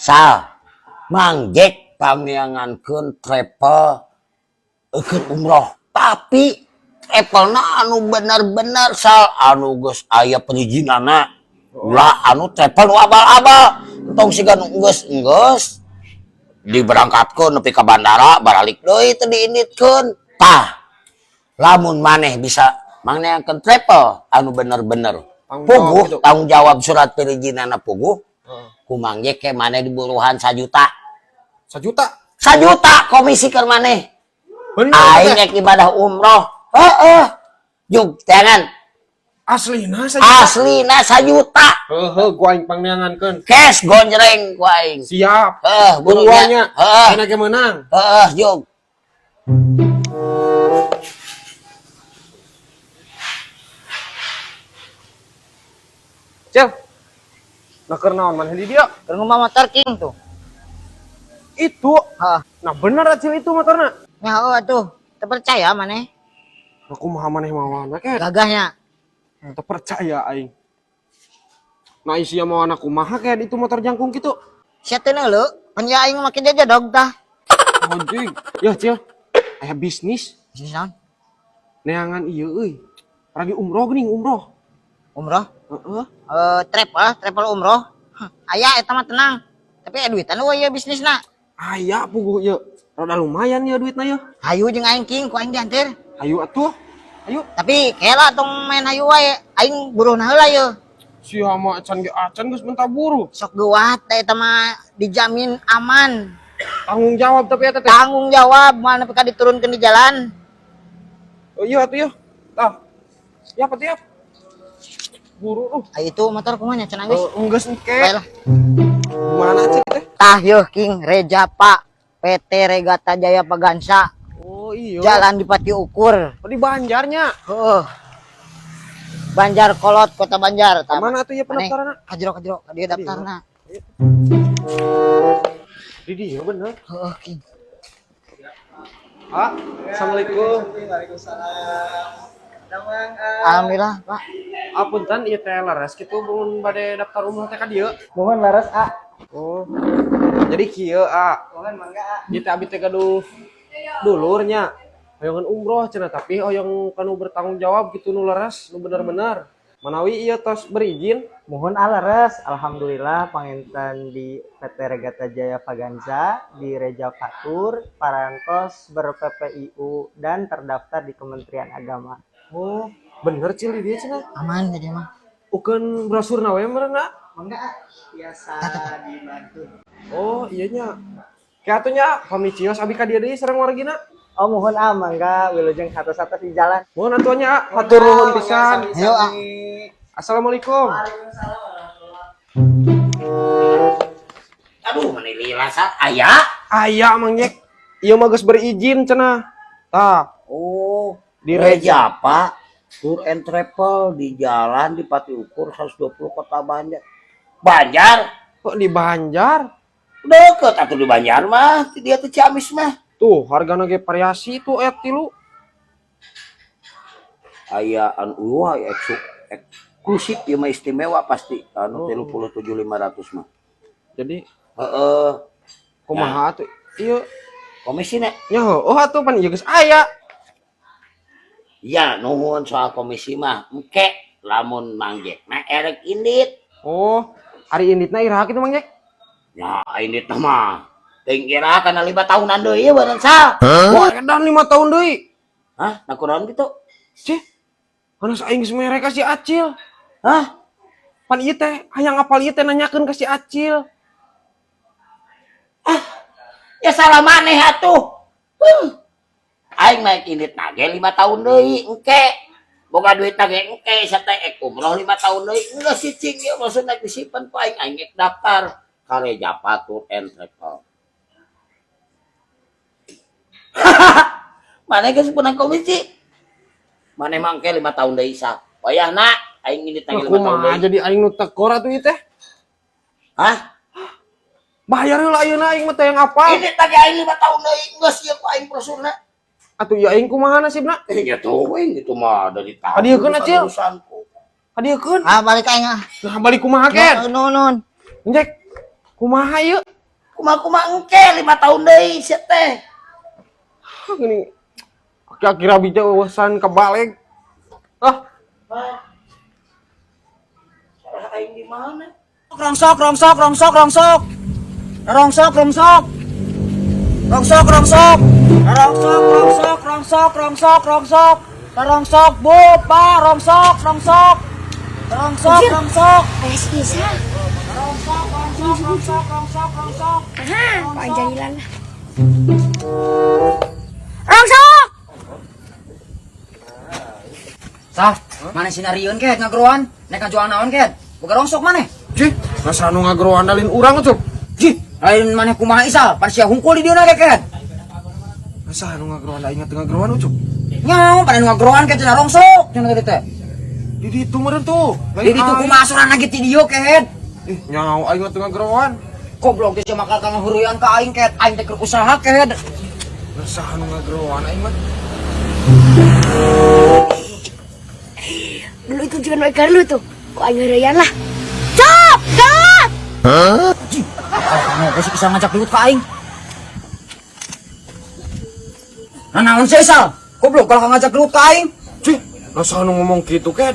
Sal, Mang Jack pangneangankeun travel eukeun umroh. Tapi travelna anu bener-bener, Sal, anu geus aya perizinanna. Ulah anu travel nu abal-abal. Entong siga nu geus-geus diberangkatkeun nepi ka bandara baralik deui teu diinditkeun. Tah, lamun maneh bisa mangneangkeun travel anu bener-bener Tanggung jawab puguh gitu. Tanggung jawab, surat perizinanna puguh, Heeh. ku Mang Jack ke maneh diburuhan 1 juta. 1 juta. 1 juta komisi keur maneh. Bener Aing teh. rek ibadah umroh, heeh, jug teangan. Aslina 1 juta. Aslina 1 juta. Heuh, gua aing pangneangankeun. Cash gonjreng ku aing. Siap. Heeh, Buruannya. burunya heeh. Enak ge menang. Heeh, jug. Cil. Nah, keur naon maneh di dieu? Keur ngumbah motor, King, tuh. Itu. Heeh. Nah, bener Acil itu motorna. Nya heuh atuh. Teu percaya maneh? Aku kumaha maneh mawana ke? Gagahnya. Teu percaya aing. Nah, isia mawana kumaha kayak itu motor jangkung gitu. Sia teu neuleu, pan ya aing make jajadog tah. Anjing. Ya, Cil. Aya bisnis. Bisnis naon? Neangan ieu euy. Lagi umroh geuning, umroh. Umroh? Heeh. Eh, travel, travel umroh. Hah, aya eta mah, tenang. Tapi aya duitan euweuh ieu bisnisna? Aya, puguh ieu. Rada lumayan ya duitna ya. Hayu jeung aing, King, ku aing diantir. Hayu atuh. Ayo. Tapi kela, tong main hayu wae. Aing buruhna heula yeuh. Sia mah acan ge acan geus minta buruh. Sok geuwat da eta mah, dijamin aman. Tanggung jawab tapi eta teh. Tanggung jawab, moal nepi ka diturunkeun di jalan. Oh iya atuh ya. Tah. Siap atuh ya. Buru tuh. Ayo, itu motor kumaha nya, cenah geus? Oh, enggeus engke. Bae lah. Mana cek teh? Tah yeuh, King, Rejapa, PT Regata Jaya Vaganza. Oh iya. Jalan Dipati Ukur. Oh, di Banjarnya. Heuh. Banjar Kolot, Kota Banjar. Tah, Mana atuh ya maneh? Pendaftaranna? Kajero kajero, ka dieu daftarna. Di dieu bener. Heuh, King. Ah, assalamualaikum. Waalaikumsalam. Damang, ah. Alhamdulillah, Pak. Apunten ieu teh leres kitu mun bade daftar umroh teh ka dieu? Mohon, leres, ah. Oh. Jadi kieu, ah. Mohon mangga, ah. Ieu teh abi teh gaduh dulurnya. Hoyongan umroh cenah, tapi hoyong kanu bertanggung jawab gitu, nu leres, nu bener-bener. Manawi ieu tos berizin? Mohon ah, leres. Alhamdulillah panginten di PT Regata Jaya Vaganza di Reja Fatur parantos ber-PPIU dan terdaftar di Kementerian Agama. Oh, bener cil di dieu cenah. Aman jadi mah. Ukeun brosurna we meureun, ah. Mangga ah. Biasa dibantu. Oh, iya nya. Kayak atuh nya pami cios abi ka dieu deui sareng wargina. Oh, mohon ah, mangga, wilujeng satu-satu di jalan. Mohon atuh nya, hatur nuhun pisan. Ayo, ah. Assalamualaikum. Aduh, mana lila sa aya. Aya, Mang Jack. Ieu mah geus berizin cenah. Tah, Oh, di Rejapa Tour and Travel di Jalan Dipati Ukur 120, Kota Banjar. Banjar? Kok di Banjar? Deket atuh di Banjar mah, di dia tuh Ciamis mah. Tuh, hargana ge variasi tuh ayat 3. Aya anu wah eksklusif ieu mah, istimewa pasti anu Oh. 37.500 mah. Jadi Heeh, kumaha atuh? Ieu komisi nya. Nya heueuh atuh, pan ieu geus aya. Ya, nuhun soal komisi mah. Engke lamun Mang Jack na erek indit. Oh, ari inditna iraha kitu, Mang Jack? Ya, indit mah. Teuing kira kana 5 tahunan deui beureun, Sal. Wah, edan 5 tahun deui. Hah? Nah, kunaon kitu? Cih. Hanas aing geus mere ka si Acil. Hah? Pan ieu teh hayang apal ieu teh nanyakeun ka si Acil. Ya salah maneh atuh. Huh. Aing naik indit nage 5 tahun deui engke. Boga duit nage engke sia teh ek umroh 5 tahun deui. Geus cicing ieu maksudna disimpen ku aing, aing ek daftar ka Rejapa Tour and Travel. Maneh geus menang komisi. Maneh mah engke 5 tahun deui sa. Wayahna aing indit Nah, nage 5 tahun kumaha deui. Jadi aing nu tekor atuh ieu teh? Hah? Bayar heula ayeuna, aing mah teh yang apa? Indit nage aing 5 tahun deui geus ieu ku aing brosurna. Atuh ya aing kumaha nasibna? Eh, ya tuh, itu mah dari tahu. Kadiekeun, Acil. Urusanku. Kadiekeun. Ah, balik aing ah. Nah, balik kumaha, Ken? Nuhun, nuhun. Jack, kumaha ieu? Kumaha-kumaha engke 5 tahun deui sia teh. Gini aki-aki rabi teh eueusan kabalik. Ah, Salah aing di mana? Rongsok, rongsok, rongsok, rongsok. Rongsok, rongsok. Rongsok, rongsok. Rongsok, rongsok, rongsok, rongsok, rongsok. Rongsok, Bu, Pak, rongsok, rongsok. Rongsok, rongsok. Ayah si Isa. Rongsok, rongsok, rongsok, rongsok, rongsok. Aha, Pak Jailan. Rongsok! Sah, maneh sinarieun ket ngageroan? Nek ngajual naon ket? Boga rongsok maneh? Cih, masa anu ngageroan lain urang tuh. Cih, lain maneh kumaha Isal? Pan sia hungkul di dieu ge ket. Masa anu ngageroan aing teu ngageroan ucup. Nyaho, pada nu ngageroan ket cenah rongsok cenah tadi teh. Di ditu meureun tuh. Di ditu kumaha sorangan ge ti dieu ket. Ih, nyaho aing mah teu ngageroan. Goblok teh sia makal ka ngahuruyan ka aing ket. Aing teh keur usaha ket. Masa anu ngageroan aing mah. Dulu itu juga naik lu tuh. Kok aing ngeureyan lah. Cop! Cop! Kalau geus bisa ngajak ribut ka aing. Nah, naon sih Isal? Goblok kalau ngajak ribut ka aing. Cih, masa anu ngomong kitu ket.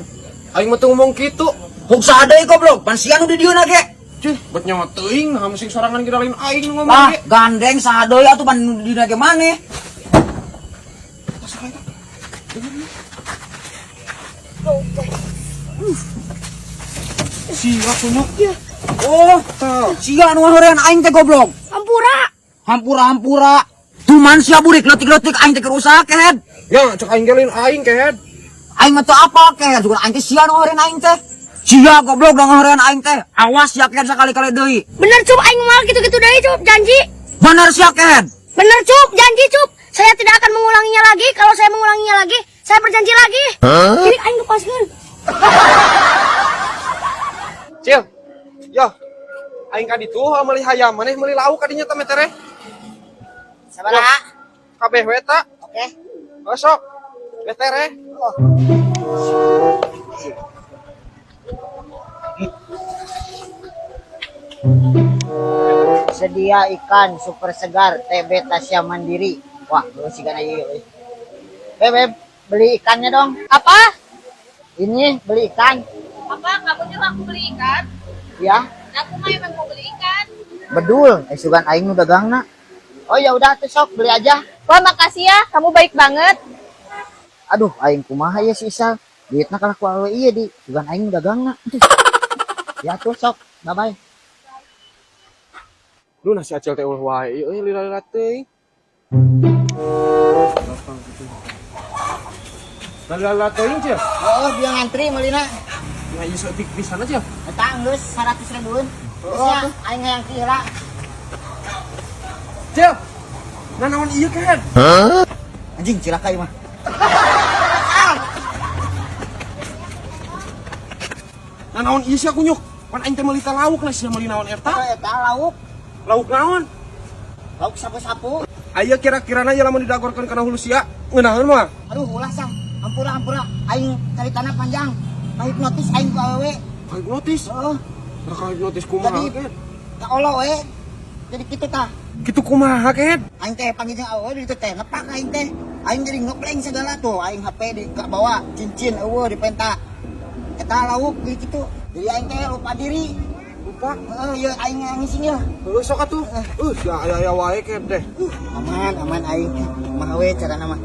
Aing mah teu ngomong kitu. Huk saha deui goblok, pan sia nu di dieu ge. Cih, bet nyawa teuing nah sing sorangan kita lain aing nu ngomong Lah, ge. gandeng saha deui atuh pan nu di dieu ge maneh. Sia kunyuk. Oh, sia nu ngaheurean aing teh goblok. Ampura! Hampura-hampura. Tuman sia burik leutik-leutik aing teh keur usaha kehed. Ya, cek aing ge lain aing ket. Aing mah teu apa kehed, juga aing teh sia nu ngaheurean aing teh. Sia goblok nu ngaheurean aing teh. Awas sia kehed sakali-kali deui. Bener Cup, aing moal gitu-gitu deui Cup, janji. Bener sia kehed. Bener Cup, janji Cup. Saya tidak akan mengulanginya lagi. Kalau saya mengulanginya lagi, saya berjanji lagi. Jadi aing lepaskeun. Cil. Yo. Aing ka ditu meuli hayam, maneh meuli lauk ka dinya teh metere. Sabaraha? Kabeh we ta. Oke. Oh, sok. Metere. Oh. Sedia ikan super segar TB Tasya Mandiri. Wah, lu sih kan ieu euy. Beb, Beb, beli ikannya dong. Apa? Ini beli ikan. Apa? Kamu nyuruh aku beli ikan? Ya, Nah, aku mah emang mau beli ikan. bedul. Eh sugan aing nu dagangna. Oh ya udah tuh sok beli aja. Wah, makasih ya. Kamu baik banget. Aduh, aing kumaha ya si Isal. Duitna kalah ku awewe ieu di. Sugan aing nu dagangna. Ya tuh sok. Bye bye. Lu nasi acil teh ulah wae ieu euy lila-lila teuing. Lila-lila teuing, Cil. Oh, dia ngantri meulina. Nah, ieu saeutik pisan aja. Eta geus 100 ribuan. Geus ya, aing hayang kieu heula. Cil. Nah, naon ieu kan? Anjing cilaka ieu mah. Nah, naon ieu sia kunyuk? Pan aing teh meuli teh lauk lah sia meuli naon eta? Oh, eta lauk. Lauk naon? Lauk sapu-sapu. Aya kira-kirana ya lamun didagorkeun kana hulu sia, ngeunaheun mah. Aduh, ulah sang. Hampura, hampura. Aing caritana panjang. Kahipnotis aing ku awewe. Hipnotis. Heeh. Nah, hipnotis kumaha? Jadi Ket? kaolo we. Jadi kitu tah. Kitu kumaha, Ket? Aing teh panggil jeung awewe di ditu teh nepak aing teh. Aing jadi ngebleng segala tuh. Aing HP di bawa, cincin eueuh dipenta. Eta lauk jadi kitu. Jadi aing teh lupa diri. Lupa. Heeh, ieu aing ngising ya. Heuh sok atuh. Sia aya-aya wae Ket teh. Aman, aman aing. Kumaha we carana mah.